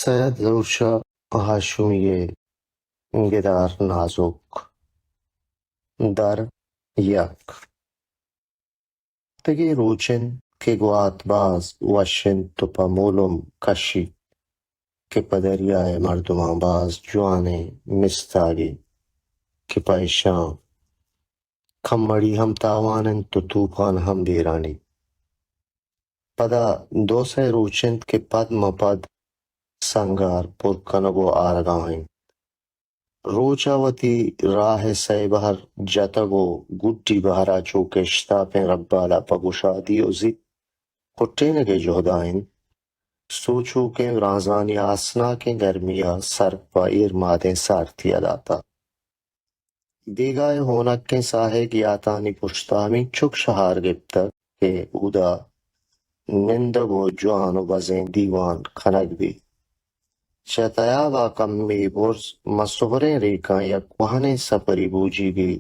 سید ظہور شاہ ہاشمی ءِ گدار نازک، در یک۔ دگہ روچ انت کہ گوات باز وش انت و پہ مولم کشیت کہ پہ دریائے مردماں باز جوانیں مستاگے کہ پہ اشاں کمڑی ہم تاوان انت و توپان ہم بیرانی۔ پدا دو سئے روچ انت کہ پد مہ پد سنگار پر کنگ و آرگا انت۔ روچ ءَ وتی راہ ءِ سئے بہر جتگ و گڈی بہر ءَ چو کہ اشتاپیں ربال ءَ پہ گشادی و زیت کٹینگ ءِ جہد ءَ انت، سوچوکیں برانزانی آسناکیں گرمی ءَ سر پہ ایرمادیں سارتی ءَ داتہ۔ بیگاہ ءِ ہونکیں ساہگ یاتانی پشت ءَ ہمینچک شہار گپتگ کہ اودا نندگ و جوان و بزیں دیوان کنگ بیت۔ چہ تیاب ءَ کمے برز ماں سہریں ریکاں یک کوہنیں سپری بوجیگے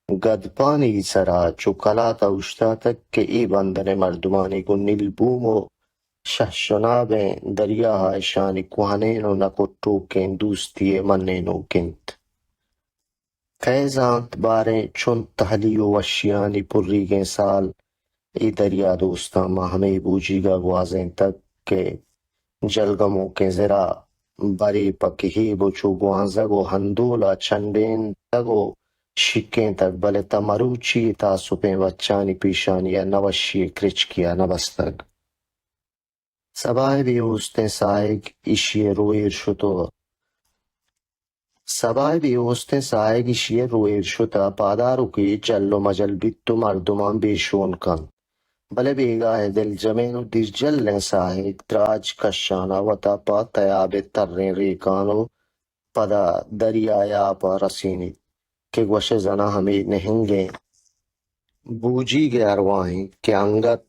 گدپانی سرا چو کلات ءَ اوشتاتگ کہ اے بندن ءِ مردمانی گوں نیلبوم و شہشنابیں دریا ءَ اشانی کوہنیں و نہ کٹوکیں دوستی ءِ منینوک انت۔ کئے زانت باریں چنت تہلی و وشیانی پریگیں سال اے دریا دوستاں ماں ہمے بوجیگ ءَ گوازینتگ کہ جلگموکیں زرا برے پہ کہیب و چو گوانزگ و ہندول ءَ چنڈینتگ و شکینتگ، بلے تاں مروچی اے تاسپیں بچانی پیشانی ءَ نہ وشی ءِ کرچکی ءَ نہ بستگ۔ سباہ ءِ بے اوستیں ساہگ ایشی ءِ رو ایر شت و سباہ ءِ بے اوستیں ساہگ ایشی ءِ رو ایر شت ءَ پاداروکے جل و مجل بیت و مردماں بے شون کنت۔ بلے بیگاہ ءِ دلجمیں و دیرجلیں ساہگ دراج کشان ءَ وتا پہ تیاب ءِ تریں ریکان و پدا دریائے آپ ءَ رسینیت کہ گوش زناں ہمے نہنگیں بوجیگ ءِ ارواہ انت کہ انگت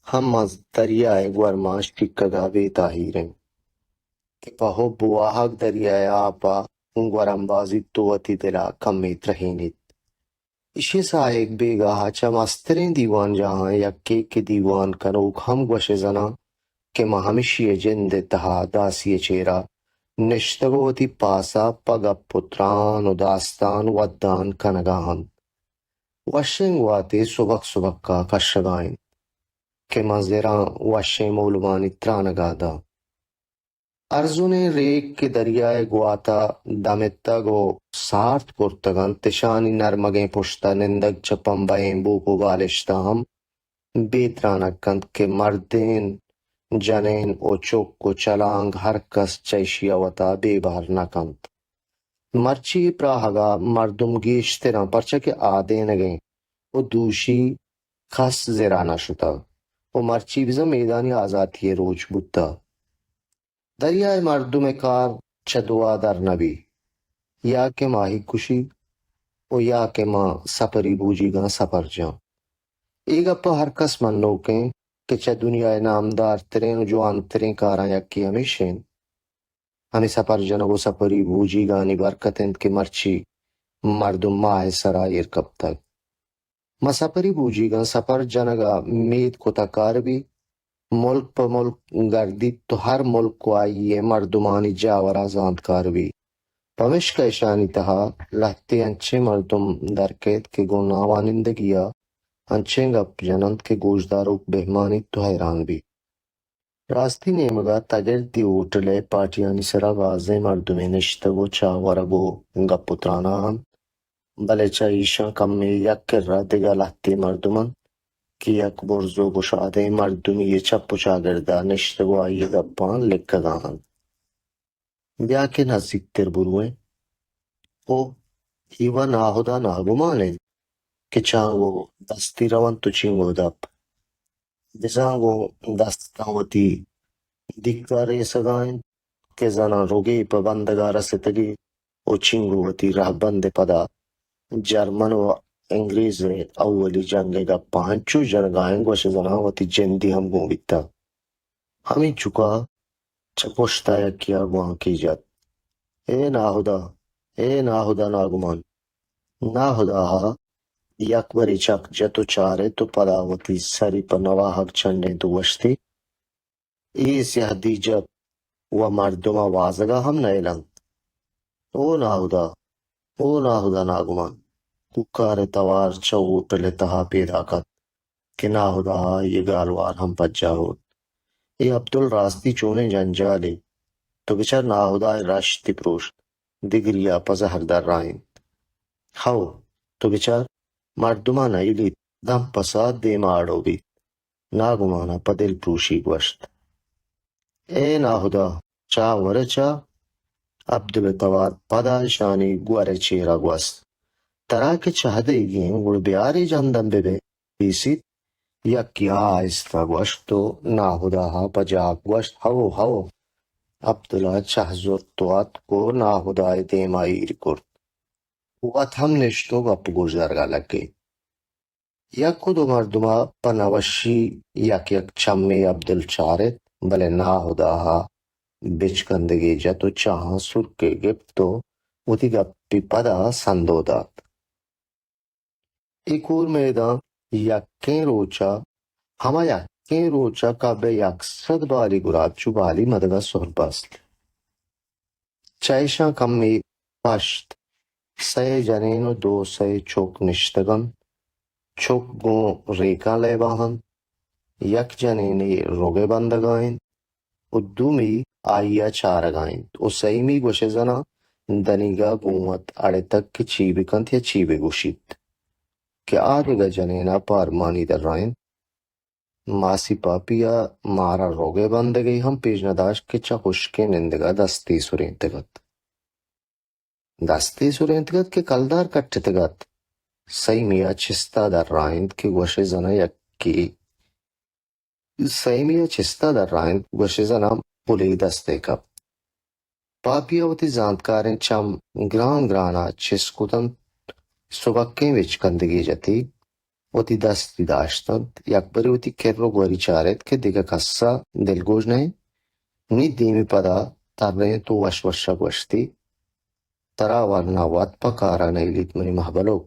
ہم از دریائے گورما شکگ ءَ بے تاہیر انت کہ پہ حب و واہگ دریائے آپ ءَ گورم بازیت و وتی دل ءَ کمے ترہینیت۔ ایشی ءِ ساہگ بیگاہ ءَ چہ مستریں دیوان جاہاں یکے کہ دیوان کنوک ہم گوش زناں کہ ما ہمشی ءِ جند ءِ تہا داسی ءِ چیرا نشتگ و وتی پاس ءَ پہ گپ و تران و داستان ودان کنگا انت۔ وشیں گواتے سبک سبکا کشگا انت کہ ما زراں وشیں مولمانی ترانگا داں۔ ارزنیں ریک کہ دریائے گوات ءَ دمتگ و سارت کرتگ انت، اشانی نرمگیں پشت ءَ نندگ چہ پمبئیں بوپ و بالشت ءَ ہم بے ترانگ کنت کہ مردین، جنین و چک و چلانگ ہر کس چہ اشی ءَ وتا بے بہر نہ کنت۔ مرچی اے پراہگ ءَ مردم گیشتر انت، پرچا کہ آدینگیں و دوشی کس زرا نہ شتگ و مرچی بزاں میدانی آزاتی ءِ روچ بوتگ۔ دریائے مردم ءِ کار چہ دو ءَ در نہ بی، یا کہ ماہیگ کشی و یا کہ ماں سپری بوجیگاں سپر جاں۔ اے گپ ءَ ہر کس منوک انت کہ چہ دنیا ءِ نامدار تریں و جوان تریں کاراں یکے ہمیش انت۔ ہمے سپر جنگ و سپری بوجیگانی برکت انت کہ مرچی مردم ماہ ءِ سرا ایر کپتگ۔ ما سپری بوجیگاں سپر جنگ ءَ مید کتگ کار بی، ملک پہ ملک گردیت تو ہر ملک و آئی ءِ مردمانی جاور ءَ زانت کار بی۔ پمشکا اشانی تہا لہتے انچیں مردم در کیت کہ گوں ناوانندگی ءَ انچیں گپ جن انت کہ گوشداروک بہ مانیت تو حیران بیت۔ راستی نیمگ ءَ تگردی ہوٹل ءِ پارٹیانی سرا بازیں مردمے نشتگ و چاہ ورگ و گپ و تران ءَ انت، بلے چہ ایشاں کمے یک کرا دگہ لہتے مردم انت کہ یک برز و گشادیں مردمی ءِ چپ و چاگرد ءَ نشتگ و آئی ءِ گپاں لکگ ءَ انت۔ بیا کہ نزیکتر برویں۔ او، اے و ناہدا ناگمان انت کہ چانگو دستی رونت و چینگو دپ۔ بزاں گوں دستاں وتی دکا ریسگا انت کہ زناں رگے پہ بندگا رستگی و چینگو وتی رہبند ءِ پدا جرمن و انگریز ءِ اولی جنگ ءِ گپاں انچو جنگا انت گوش زناں وتی جندی ہم گون بیتگ۔ ہمینچکا چہ پشتا یکیا گوانکی جت، اے ناہدا، اے ناہدا ناگمان! ناہداہا یکبرے چک جت و چارت و پدا وتی سری پہ نواہگ چنڈینت و گوشتی، اے سیاہ دیجگ و مردم ء وازگ ء ہم نئیل انت۔ او ناہدا! او ناہدا ناگمان! کوکار ء توار چہ ہوٹل ء تہا پیداک ات کہ ناہدا ء آئی ء گالوار ہم پجاہ بوت۔ اے عبدل راستی چونیں جنجالے! تو بچار، ناہدا ء رشت ء پروشت، دگریا پہ زہر درائینت۔ ہئو، تو بچار، مردماں نئیلیت، دم پہ ساعت دیما اڑو بیت۔ ناگمانا پہ دل پروشی گوشت، اے ناہدا، چاہ ورئے چاہ؟ عبدل ء توار پدا اشانی گور ء چیرا گوست، ترا کہ چاہ دئیگی انت، گڑا بیار اے جہندم بہ بئے، پیسیت۔ یکے ء آہستہ گوشت و ناہدا ء پہ جاک گوشت، ہئو، ہئو۔ عبدل ء چاہ زرت و اتک و ناہدا ء دیما ایر کرت۔ وت ہم نشت و گپ گوشدارگا لگیت۔ یک و دو مردما پہ نوشی یک یک چمے عبدل چارت، بلے ناہدا ء بچکندگے جت و چاہاں سرکے گپت و وتی گپی پدا سندو دات۔ اے کور میدان یکیں روچا، ہما یکیں روچا کبے یک سد بالی گلاب چو بالی مدگا سہر بست۔ چہ ایشاں کمے پشت سئے جنین و دو سئے چک نشتگ انت۔ چک گوں ریکاں لیبا انت۔ یک جنینے رگئے بندگا انت و دومی آئیا چارگا انت و سئیمی گوشئے زناں دنیگا گوں وت اڑتگ کہ چی بکنت یا چی بگوشیت کہ آ دگہ جنینا پہ ارمانی درائینت۔ ماسی پاپی ء مارا رگئے بندگے ہم پیش نداشت کہ چہ ہشکیں نندگا دستے سرینتگ ات۔ دستے سرینتگ ات کہ کلدار کٹتگ ات۔ سئیمی ء چستا درائینت کہ گوشئے زناں یکے، سئیمی ء چستا درائینت گوشئے زناں پلے دستے کپت۔ پاپی ء وتی زانتکاریں چم گران گران ء چست کت انت، سبکیں بچکندگے جتی، وتی دستی داشت انت، یکبرے وتی کر و گوری چارت کہ دگہ کس ء دلگوش نہ انت۔ نی دیمی پدا ترینت و وش وش ء گوشتی، ترا ورنا وت پہ کار ء نئیلیت منی مہبلک۔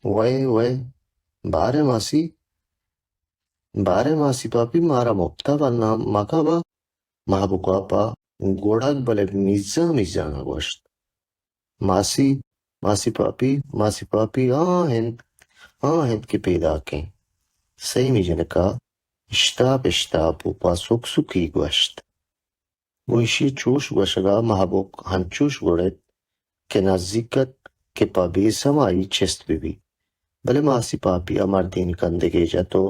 وئے وئے، باریں ماسی، باریں ماسی پاپی، مارا مپت ء ورنا مکن با۔ مہبکا پہ گڑگ بلے میزان میزان ء گوشت، ماسی، ماسی پاپی، ماسی پاپی، آ ہند، آ ہند کہ پیداکیں۔ سئیمی جنکا اشتاپ اشتاپ و پہ سک سکی گوشت۔ گوں ایشی چوش گوشگا مہبک ہنچوش گڑت کہ نزیک ات کہ پہ بے سمائی چست بہ بیت، بلے ماسی پاپی ء مردینی کندگے جت و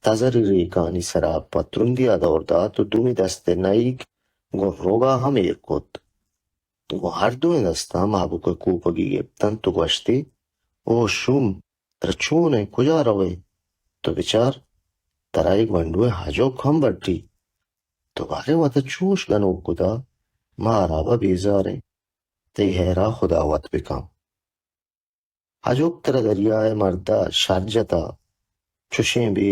تزری ریکانی سرا پہ ترندیا دور دات و دومی دست ء نئیگ گوں رگا ہم ایر کت۔ گوں ہر دوئیں دستاں مہبک ء کوپگی گپت انت و گوشتی، او شوم، ترا چون انت؟ کجا روئے؟ تو بچار، ترا اے گونڈوئیں ہجوک ہم بڈی۔ تو باریں وتا چوش گنوک کتا، مارا بہ بیزاریں۔ تئی ہیرا خدا وت بکن۔ ہجوک ترا دریائے مردا شر جتا، چشیں بے،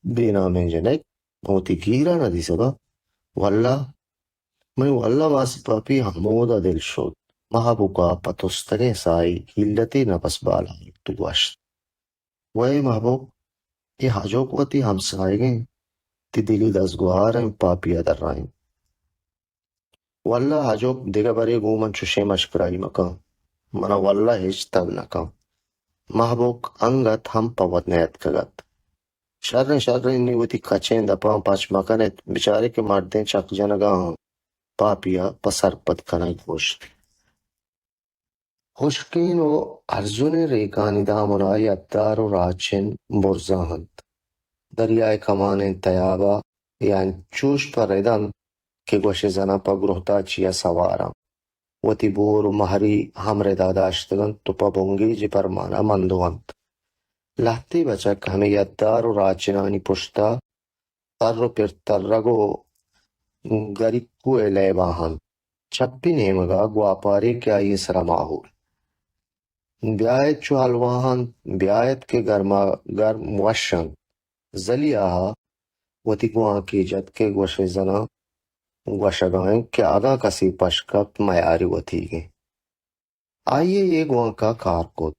بے نامیں جنک من وتی گیرا نہ دیسگا۔ واللہ، منی واللہ ماسی پاپی ہمودا دل شت۔ مہبکا پہ تستگیں ساہی گیلتے نپس بالا آورت و گوشت، وئے مہبک، اے ہجوک وتی ہمساہگیں، تئی دلی دزگوہاریں، پاپیا درائینت۔ واللہ ہجوک، دگہ برے گوں من چشیں مشکرائی مکن، منا واللہ ہچ تب نکن۔ مہبک انگت ہم پہ وت نیاتکگ ات۔ شریں، شریں، نی وتی کچیں دپاں پچ مکن ات، بچارے کہ مردیں چک جنگا آں۔ پاپیا پہ سرپد کنگ گوشت۔ ہشکین و ارزنیں ریکانی دامنا یدار و راچن برزا انت۔ دریائے کمانیں تیابا اے انچوش پہ رد انت کہ گوشئے زناں پہ گرہتا چیا سوار انت۔ وتی بور و مہری ہم ردا داشتگ انت و پہ بنگیج پرمانا مندو انت۔ لہتے بچک ہمے یدار و راچنانی پشتا تر و پر ترگ و گریکو ء لیبا انت۔ چپی نیمگا گواپارے کہ آئی ء سرا ماہور۔ بیایت چو حلواہاں بیایت کہ گرما گرم وش انت۔ زلیہا وتی گوانکے جت کہ گوشئے زناں گوشگا انت کہ اگاں کسے پش کپت میاری وتیگیں۔ آئی ء اے گوانک ء کار کت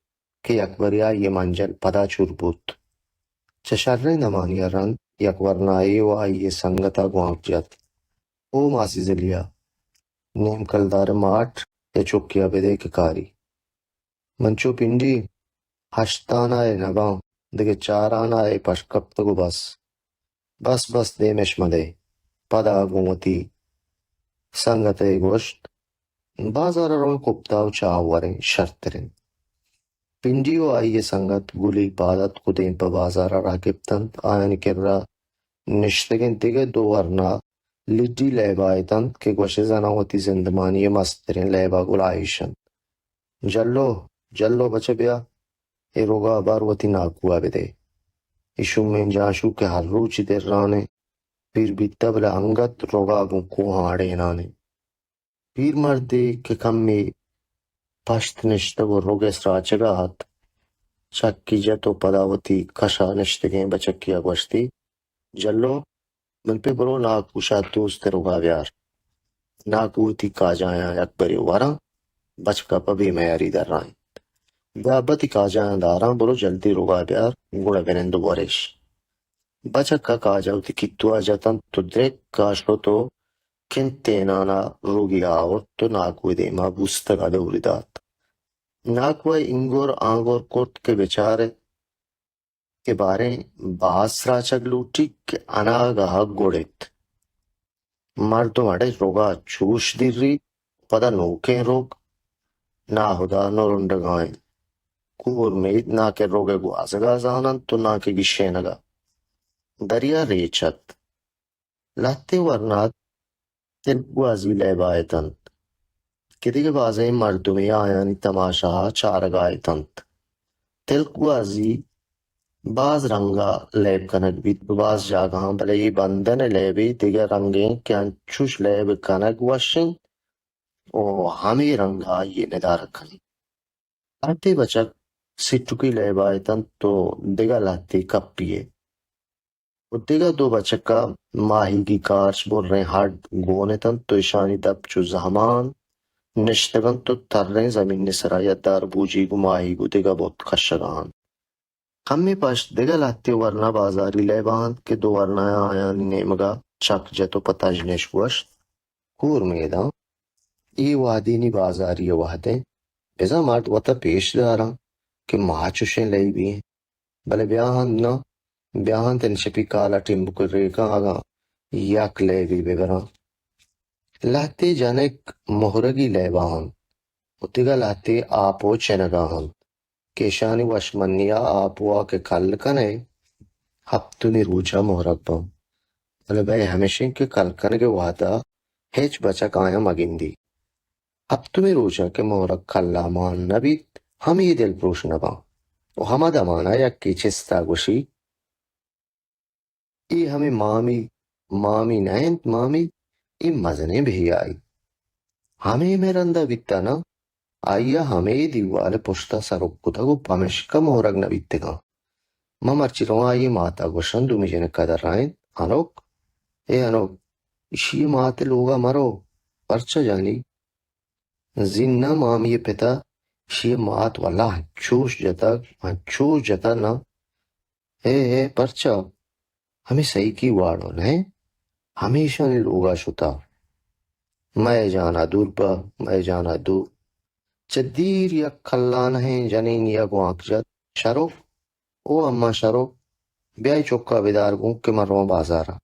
کہ یکبرے آئی ء منجل پدا چور بوت۔ چہ شریں دمانی ء رند یک ورنایے و آئی ء سنگت ء گوانک جت۔ او ماسی زلیا، نیم کلدار ماٹ اے چکیا بدے کہ کاری۔ من چو پنڈی ہشت آنا ء نباں، دگہ چار آنا ء پش کپتگ و بس۔ بس بس، دیمش مدئے۔ پدا گوں وتی سنگت ء گوشت، بازار ء رویں کپتا و چاہ وریں، شرتر انت۔ پنڈی و آئی ء سنگت گلی پاد اتک و دیم پہ بازار ء راہ گپتنت۔ آیانی کرا نشتگیں دگہ دو ورنا لڈی لیبا اتنت کہ گوشے زاناں وتی زندمانی ء مستریں لیبا گڑا ایش انت۔ جلو، جلو بچہ بیا، اے روگا بار وتی ناکو ء بدے۔ اے شومیں جاشو کہ ہر روچی درانیں، پیر بیتہ بلے انگت روگا گوں کوہاں اڑینانیں۔ پیر مردے کہ کمے پشت نشتگ و رگ ء سراچگا ات، چکی جت و پدا وتی کشا نشتگیں بچکی ء گوشتی، جلو، من پہ برو ناکو شاد دوست ء روگا بیار۔ ناکو وتی کاجایاں یک برے وراں، بچکا پہ بے میاری درائینت۔ بیا بتی کاجایاں داراں، برو جلدی روگا بیار، گڑا بنند و وریش۔ بچکا کاجا وتی کیتوا جتنت و درکا شت و کنتینانا روگی آورت و ناکوئے دیما بوستگا دوری دات۔ ناکوئے اینگر آنگر کرت کہ بچارت کہ باریں باز سراچگ لوٹی کہ اناگہ گڑت۔ مردم اڑے روگا چوش دیری، پدا نوکیں روگ، ناہدا نرنڈگا انت۔ کور مید نا کہ روگ ء گوازگا زاننت و نا کہ گیشینگا۔ دریا ریچ ات۔ لہتے ورنات تلک گوازی لیبا اتنت کہ دگہ بازیں مردمے آیانی تماشا ء چارگا اتنت۔ تلک گوازی باز رنگا لیب کنگ بیت، پہ باز جاگہاں، بلے اے بندن ء لیبے دگہ رنگیں کہ انچوش لیب کنگ وش انت و ہمے رنگا آئی ء ندارگ کنی۔ لہتے بچک سٹکی لیبا اتنت و دگہ لہتے کپی ء۔ و دگہ دو بچکا ماہیگی کارچ بریں ہڈ گون اتنت و اشانی دپ چو زہمان نشتگنت و تریں زمین سرا یدار بوجیگ و ماہیگ و دگہ بت کشگا انت۔ کمے پشت دگہ لہتے ورنا بازاری لیبا انت کہ دو ورنایاں آیانی نیمگا چک جت و پہ تژنش گوشت، کور میداں، اے وہدی نی بازاری ء وہد انت، بزاں مرد وتا پیش داراں کہ ما چشیں لیبی ایں۔ بلے بیا ہند نہ، بیا ہند انشپی کالا ٹیمبک ریکاں اگاں یک لیبی ببراں۔ لہتے جنک مہرگی لیبا انت و دگہ لہتے آپ و چنگا انت کہ اشانی وشمنیا آپوا کہ کل کنئے، ہپتمی روچا مہرگ باں۔ بلے بئے ہمیش انت کہ کل کنگے وہدا ہچ بچک آیاں مگندی۔ ہپتمی روچا کہ مہرگ کلا مان نبیت، ہمے دلپروش نباں۔ و ہما دمانا یکے چستا گوشی، اے ہمے مامی، مامی نہ انت مامی، اے مزنیں بہیائی۔ ہمے مئے رندا بیتا نا، آئی ء ہمے دیوال ء پشتا سرک کتگ و پمشکا مہرگ نہ بیتگاں۔ ما مرچی رواں آئی ء ماتا گوشاں دومی جنکا درائینت، انوک، اے انوک، اشی ء مات ء لوگا مرو، پرچا جانی؟ زی نہ، مامی ء پتا، اشی ء مات واللہ انچوش جتگ، انچوش جتگ نا۔ اے، اے، پرچا؟ ہمے سئیکی واڑو نہ انت؟ ہمیشانی لوگا شتا۔ مئے جانا دور بہ، مئے جانا دور۔ چہ دیر یک کلانہیں جنینی ء گوانک جت، شرو، او اماں شرو، بیا اے چکا بدار گوں کہ من رواں بازارا۔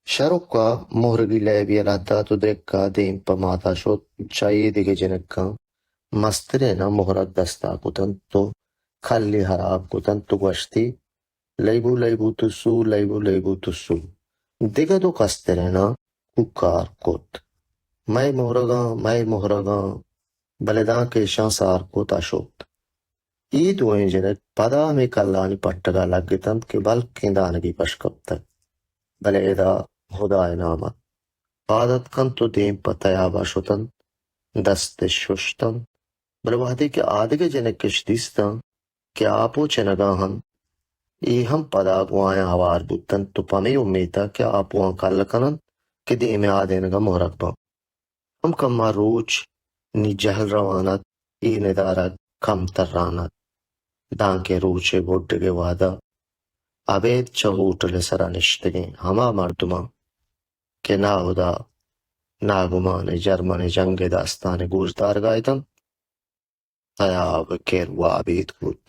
شرک ء مہرگی لیبی ء لہتات و درکا دیم پہ ماتا شت، چہ اے دگہ جنکاں مستریناں مہرگ دستا کتنت و کلی ہراب کتنت و گوشتی، لیبو لیبو تسو، لیبو لیبو تسو۔ دگہ دو کستریناں کوکار کت، مئے مہرگاں، مئے مہرگاں، بلے دانکہ ایشاں سار کت ء شت۔ اے دوئیں جنک پدا ہمے کلانی پٹگا لگتنت کہ بلکیں دانگے پش کپتگ، بلے ادا ہدائے نام ات۔ پاد اتکنت و دیم پہ تیابا شتنت، دست اش ششتنت، بلے وہدے کہ آدگہ جنک اش دیستاں کہ آپ و چنگا انت، اے ہم پدا گوں آیاں ہوار بوتنت و پمے امیتا کہ آپواں کل کننت کہ دیم ء آدینگا مہرگ باں۔ کم کما روچ نی جہل روان ات، اے ندارگ کم تران ات۔ دانکہ روچ ء گڈگ ء وہدا ابید چہ ہوٹل ء سرا نشتگیں ہما مردماں کہ ناھدا ناگمان ءَ جرمن ءِ جنگ ءِ داستان ءِ گوشدارگ ءَ اتنت، تیاب ءِ کر وابید بوت۔